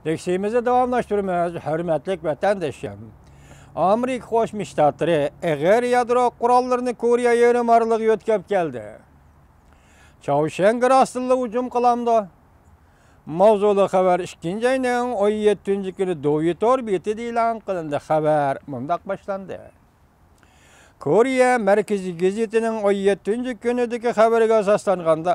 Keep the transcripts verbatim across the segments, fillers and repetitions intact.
تەكشىمىزنى داۋاملاشتۇرىمىز، ھۆرمەتلىك ۋەتەندىشىم. ئامېرىكا قوشما شتاتلىرى ئېغىر يادرو قوراللىرىنى كورېيە يېرىم ئارىلىغا يۆتكەپ كەلدى. چاۋشيەنگە راستتىنلا ھۇجۇم قىلامدۇ؟ ماۋزۇلۇق خەۋەر ئىككىنچى ئاينىڭ ئون يەتتىنچى كۈنى دوۋيې تور بېتىدە ئېلان قىلىندى. خەۋەر مۇنداق باشلاندى. كورېيە مەركىزىي گېزىتىنىڭ ئون يەتتىنچى كۈنىدىكى خەۋىرىگە ئاساسلانغاندا،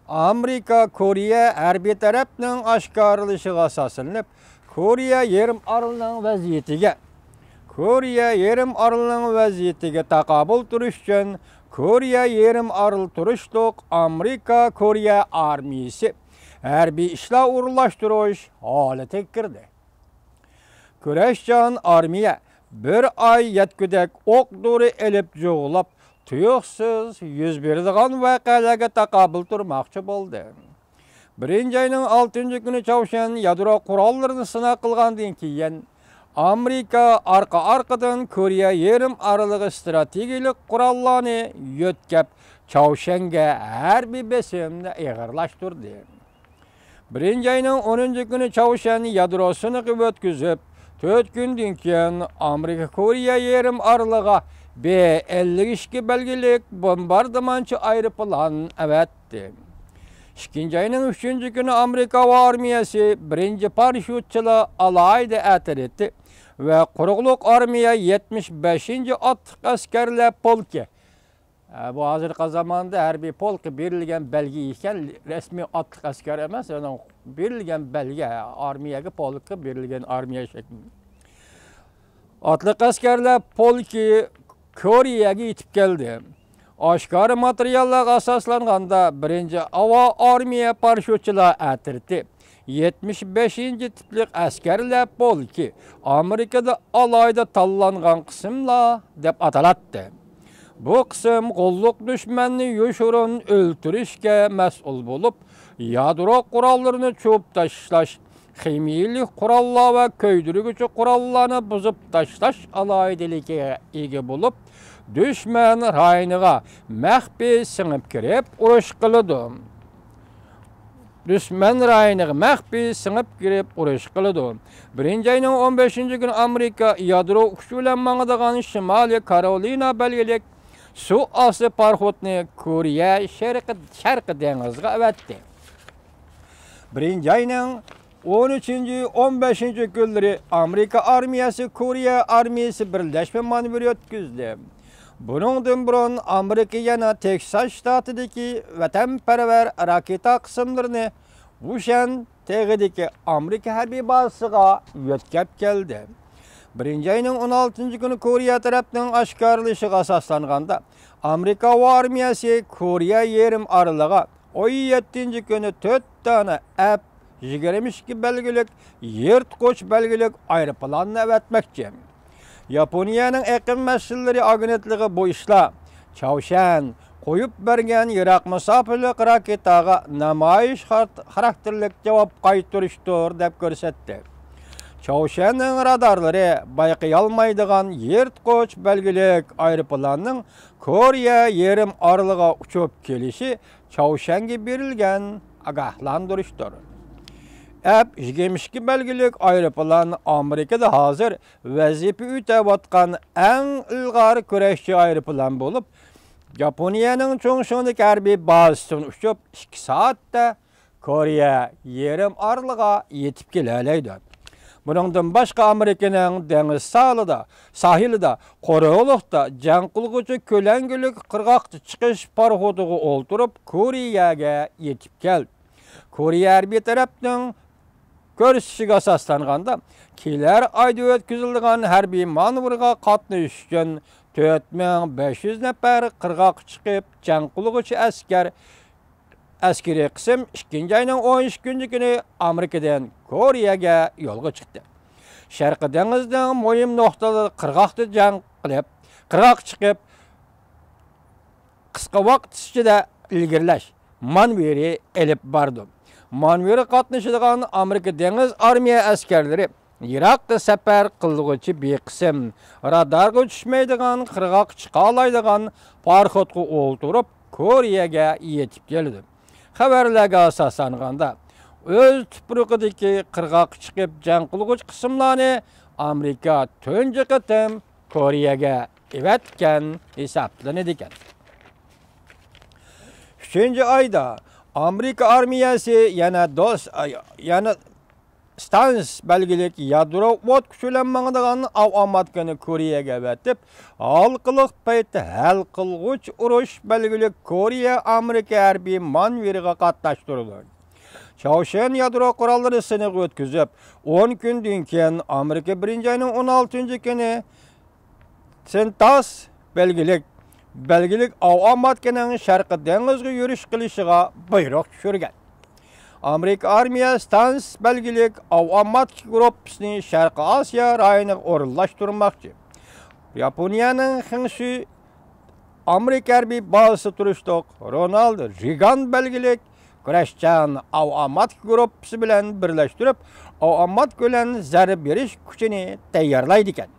ئامېرىكا كورېيە ھەربىي تەرەپنىڭ ئاشكارىلىشىغا ئاساسلىنىپ، كورېيە يېرىم ئارىلىنىڭ ۋەزىيىتىگە، كورېيە يېرىم ئارىلىنىڭ ۋەزىيىتىگە تاقابىل تۇرۇش ئۈچۈن كورېيە يېرىم ئارىلى تۇرۇشلۇق ئامېرىكا كورېيە ئارمىيىسى ھەربىي ئىشلار ئورۇنلاشتۇرۇش ھالىتىگە كىردى. كۈرەشچان ئارمىيە بىر ئاي يەتكۈدەك ئوق دورا ئېلىپ جۇغلاپ، تۇيۇقسىز يۈز بېرىدىغان ۋەقەلەرگە تاقابىل تۇرماقچى بولدى. بىرىنچى ئاينىڭ ئالتىنچى كۈنى چاۋشيەن يادرو قوراللىرىنى سىناق قىلغاندىن كېيىن، ئامېرىكا ئارقا-ئارقىدىن كورېيە يېرىم ئارىلىغا ئىستراتېگىيەلىك قوراللارنى يۆتكەپ، چاۋشيەنگە ھەربىي بېسىمنى ئېغىرلاشتۇردى. بىرىنچى ئاينىڭ ئونىنچى كۈنى چاۋشيەن يادرو سىنىقى ئۆتكۈزۈپ، تۆت كۈندىن كېيىن ئامېرىكا كورېيە يېرىم ئارىلىغا بې ئەللىك ئىككى بەلگىلىك بومباردىمانچى ئايروپىلان ئەۋەتتى. ئىككىنچى ئاينىڭ ئۈچىنچى كۈنى ئامېرىكا ھاۋا ئارمىيەسى بىرىنچى پاراشيۇتچىلار ئالاھىدە ئەترىتى ۋە قۇرۇقلۇق ئارمىيە يەتمىش بەشىنچى ئاتلىق ئەسكەرلەر پولكى، ئە، بۇ ھازىرقى زاماندا ھەربىي پولكقا بېرىلگەن بەلگە ئىكەن، رەسمىي ئاتلىق ئەسكەر ئەمەس، ئۇنىڭ بېرىلگەن بەلگە، ئارمىيەگە، پولكقا بېرىلگەن ئارمىيە شەكلى. ئاتلىق ئەسكەرلەر پولكى كورېيەگە يېتىپ كەلدى. ئاشكارا ماتېرىياللارغا ئاساسلانغاندا، بىرىنچى ھاۋا ئارمىيە پاراشيۇتچىلار ئەترىتى، يەتمىش بەشىنچى تىپلىق ئەسكەرلەر پولكى ئامېرىكىدا ئالاھىدە تاللانغان قىسىملار دەپ ئاتىلاتتى. بۇ قىسىم قۇللۇق دۈشمەننى يوشۇرۇن ئۆلتۈرۈشكە مەسئۇل بولۇپ، يادرو قوراللىرىنى چۇۋۇپ تاشلاش، خىمىيىلىك قوراللار ۋە كۆيدۈرگۈچى قوراللارنى بۇزۇپ تاشلاش ئالاھىدىلىكىگە ئىگە بولۇپ، دۈشمەن رايونىغا مەخپىي سىڭىپ كىرىپ ئۇرۇش قىلىدۇ. دۈشمەن رايونىغا مەخپىي سىڭىپ كىرىپ ئۇرۇش قىلىدۇ. بىرىنچى ئاينىڭ ئون بەشىنچى كۈنى ئامېرىكا يادرو ئۇچى بىلەن ماڭىدىغان شىمالىي كارولىنا بەلگىلىك سۇ ئاستى پاراخوتىنى كورېيە شەرقى، شەرقىي دېڭىزىغا ئەۋەتتى. بىرىنچى ئاينىڭ ئون ئۈچىنچى، ئون بەشىنچى كۈنلىرى ئامېرىكا ئارمىيەسى كورېيە ئارمىيەسى بىرلەشمە مانېۋىرى ئۆتكۈزدى. بۇنىڭدىن بۇرۇن ئامېرىكا يەنە تېكساس شتاتىدىكى ۋەتەنپەرۋەر راكېتا قىسىملىرىنى ۋۇشەن تېغىدىكى ئامېرىكا ھەربىي بازىسىغا يۆتكەپ كەلدى. بىرىنچى ئاينىڭ ئون ئالتىنچى كۈنى كورېيە تەرەپنىڭ ئاشكارىلىشىغا ئاساسلانغاندا، ئامېرىكا ھاۋا ئارمىيەسى كورېيە يېرىم ئارىلىغا ئون يەتتىنچى كۈنى تۆت دانە ئەپ يىگىرمە ئىككى بەلگىلىك يىرتقۇچ بەلگىلىك ئايروپىلاننى ئەۋەتمەكچى. ياپونىيەنىڭ ئېقىم مەسىلىلىرى ئاگېنتلىقى بۇ ئىشلار چاۋشيەن قويۇپ بەرگەن يىراق مۇساپىلىك راكېتاغا نامايىش خار-، خاراكتېرلىك جاۋاب قايتۇرۇشتۇر، دەپ كۆرسەتتى. چاۋشيەننىڭ رادارلىرى بايقىيالمايدىغان يىرتقۇچ بەلگىلىك ئايروپىلاننىڭ كورېيە يېرىم ئارىلىغا ئۇچۇپ كېلىشى چاۋشيەنگە بېرىلگەن ئاگاھلاندۇرۇشتۇر. ئەپ يىگىرمە ئىككى بەلگىلىك ئايروپىلان ئامېرىكىدا ھازىر ۋەزىپە ئۆتەۋاتقان ئەڭ ئىلغار كۈرەشچى ئايروپىلان بولۇپ، ياپونىيەنىڭ چۇڭشىڭدىكى ھەربىي بازىسىدىن ئۇچۇپ، ئىككى سائەتتە كورېيە يېرىم ئارىلىغا يېتىپ كېلەلەيدۇ. بۇنىڭدىن باشقا، ئامېرىكىنىڭ دېڭىز ساھىلىدا، ساھىلىدا قورۇقلۇقتا جەڭ قىلغۇچى كۆلەڭگىلىك قىرغاققا چىقىش پاراخوتىغا ئولتۇرۇپ، كورېيەگە يېتىپ كەلدى. كورېيە ھەربىي تەرەپنىڭ كۆرسىتىشىگە ئاساسلانغاندا، كېلەر ئايدا ئۆتكۈزۈلىدىغان ھەربىي مانېۋىرغا قاتنىشىش ئۈچۈن تۆت مىڭ بەش يۈز نەپەر قىرغاققا چىقىپ جەڭ قىلغۇچى ئەسكەر، ئەسكىرىي قىسىم ئىككىنچى ئاينىڭ ئون ئىككىنچى كۈنى ئامېرىكىدىن كورېيەگە يولغا چىقتى. شەرقىي دېڭىزنىڭ مۇھىم نۇقتىلىرىدا قىرغاقتا جەڭ قىلىپ، قىرغاققا چىقىپ، قىسقا ۋاقىت ئىچىدە ئىلگىرىلەش مانېۋىرى ئېلىپ بارىدۇ. مانېۋىرغا قاتنىشىدىغان ئامېرىكا دېڭىز ئارمىيە ئەسكەرلىرى يىراققا سەپەر قىلغۇچى بىر قىسىم رادارغا چۈشمەيدىغان، قىرغاققا چىقالايدىغان پاراخوتقا ئولتۇرۇپ، كورېيەگە يېتىپ كېلىدۇ. خەۋەرلەرگە ئاساسلانغاندا، ئۆز تۇپرىقىدىكى قىرغاققا چىقىپ جەڭ قىلغۇچى قىسىملارنى ئامېرىكا تۇنجى قېتىم كورېيەگە ئېۋەتكەن ھېسابلىنىدىكەن. ئۈچىنچى ئايدا ئامېرىكا ئارمىيەسى يەنە دوس-، يەنە ستانس بەلگىلىك يادرو ئوت كۈچى بىلەن ماڭىدىغان ئاۋاماتكىنى كورېيەگە ئەۋەتىپ، ھالقىلىق پەيتتە ھەل قىلغۇچ ئۇرۇش بەلگىلىك كورېيە ئامېرىكا ھەربىي مانېۋىرىغا قاتناشتۇرىدۇ. چاۋشيەن يادرو قوراللىرى سىنىقى ئۆتكۈزۈپ، ئون كۈندىن كېيىن ئامېرىكا بىرىنچى ئاينىڭ ئون ئالتىنچى كۈنى سېنتاس بەلگىلىك، بەلگىلىك ئاۋاماتكىنىڭ شەرقىي دېڭىزغا يۈرۈش قىلىشىغا بۇيرۇق چۈشۈرگەن. ئامېرىكا ئارمىيە ستانس بەلگىلىك ئاۋاماتكا گۇرۇپپىسىنى شەرقىي ئاسىيا رايونىغا ئورۇنلاشتۇرماقچى. ياپونىيەنىڭ خېڭشۈ ئامېرىكا ھەربىي بازىسى تۇرۇشلۇق رونالد رېگان بەلگىلىك كۈرەشچان ئاۋاماتكا گۇرۇپپىسى بىلەن بىرلەشتۈرۈپ، ئاۋاماتكا بىلەن زەربە بېرىش كۈچىنى تەييارلايدىكەن.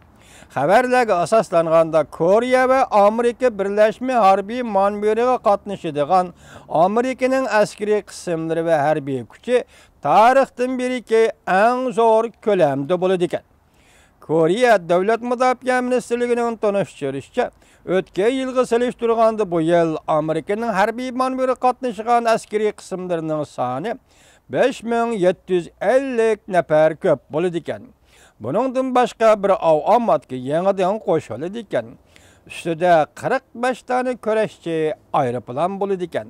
خەۋەرلەرگە ئاساسلانغاندا، كورېيە ۋە ئامېرىكا بىرلەشمە ھەربىي مانېۋىرىغا قاتنىشىدىغان ئامېرىكىنىڭ ئەسكىرىي قىسىملىرى ۋە ھەربىي كۈچى تارىختىن بېرىكى ئەڭ زور كۆلەمدە بولىدىكەن. كورېيە دۆلەت مۇداپىئە مىنىستىرلىكىنىڭ تونۇشتۇرۇشىچە، ئۆتكەن يىلغا سېلىشتۇرغاندا بۇ يىل ئامېرىكىنىڭ ھەربىي مانېۋىرغا قاتنىشىدىغان ئەسكىرىي قىسىملىرىنىڭ سانى بەش مىڭ يەتتە يۈز ئەللىك نەپەر كۆپ بولىدىكەن. بۇنىڭدىن باشقا بىر ئاۋاماتكا يېڭىدىن قوشۇلىدىكەن. ئۈستىدە قىرىق بەش دانە كۈرەشچى ئايروپىلان بولىدىكەن.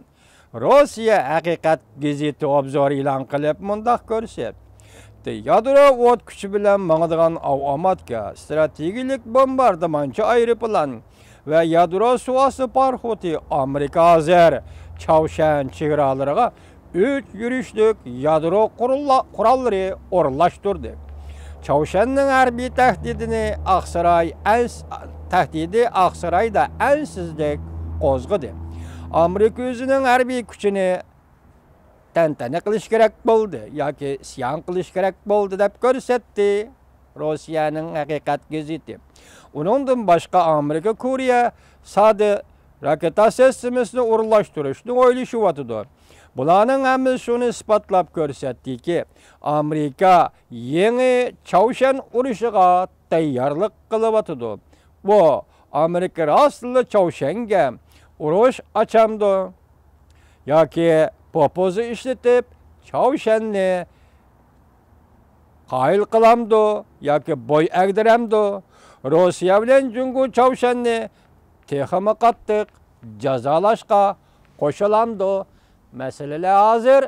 روسىيە ھەقىقەت گېزىتى ئوبزور ئېلان قىلىپ مۇنداق كۆرسەتتى: يادرو ئوت كۈچى بىلەن ماڭىدىغان ئاۋاماتكا، ئىستراتېگىيەلىك بومباردىمانچى ئايروپىلان ۋە يادرو سۇ ئاستى پاراخوتى ئامېرىكا ھازىر چاۋشيەن چېگرالىرىغا ئۈچ يۈرۈشلۈك يادرو قوراللا-، قوراللىرى ئورۇنلاشتۇردى. چاۋشيەننىڭ ھەربىي تەھدىتىنى ئاقساراي ئەنس-، تەھدىتى ئاقسارايدا ئەنسىزلىك قوزغىدى. ئامېرىكا ئۆزىنىڭ ھەربىي كۈچىنى تەنتەنە قىلىش كېرەك بولدى ياكى ئىسيان قىلىش كېرەك بولدى، دەپ كۆرسەتتى روسىيەنىڭ ھەقىقەت گېزىتى. ئۇنىڭدىن باشقا، ئامېرىكا كورېيە سادى راكېتا سىستېمىسىنى ئورۇنلاشتۇرۇشنى ئويلىشىۋاتىدۇ. بۇلارنىڭ ھەممىسى شۇنى ئىسپاتلاپ كۆرسەتتىكى، ئامېرىكا يېڭى چاۋشيەن ئۇرۇشىغا تەييارلىق قىلىۋاتىدۇ. بۇ ئامېرىكا راستلا چاۋشيەنگە ئۇرۇش ئاچامدۇ ياكى پوپوزا ئىشلىتىپ چاۋشيەننى قايىل قىلامدۇ ياكى بوي ئەگدۈرەمدۇ؟ روسىيە بىلەن جۇڭگو چاۋشيەننى تېخىمۇ قاتتىق جازالاشقا قوشۇلامدۇ؟ مەسىلىلەر ھازىر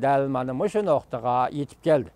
دەل مانا مۇشۇ نۇقتىغا يېتىپ كەلدى.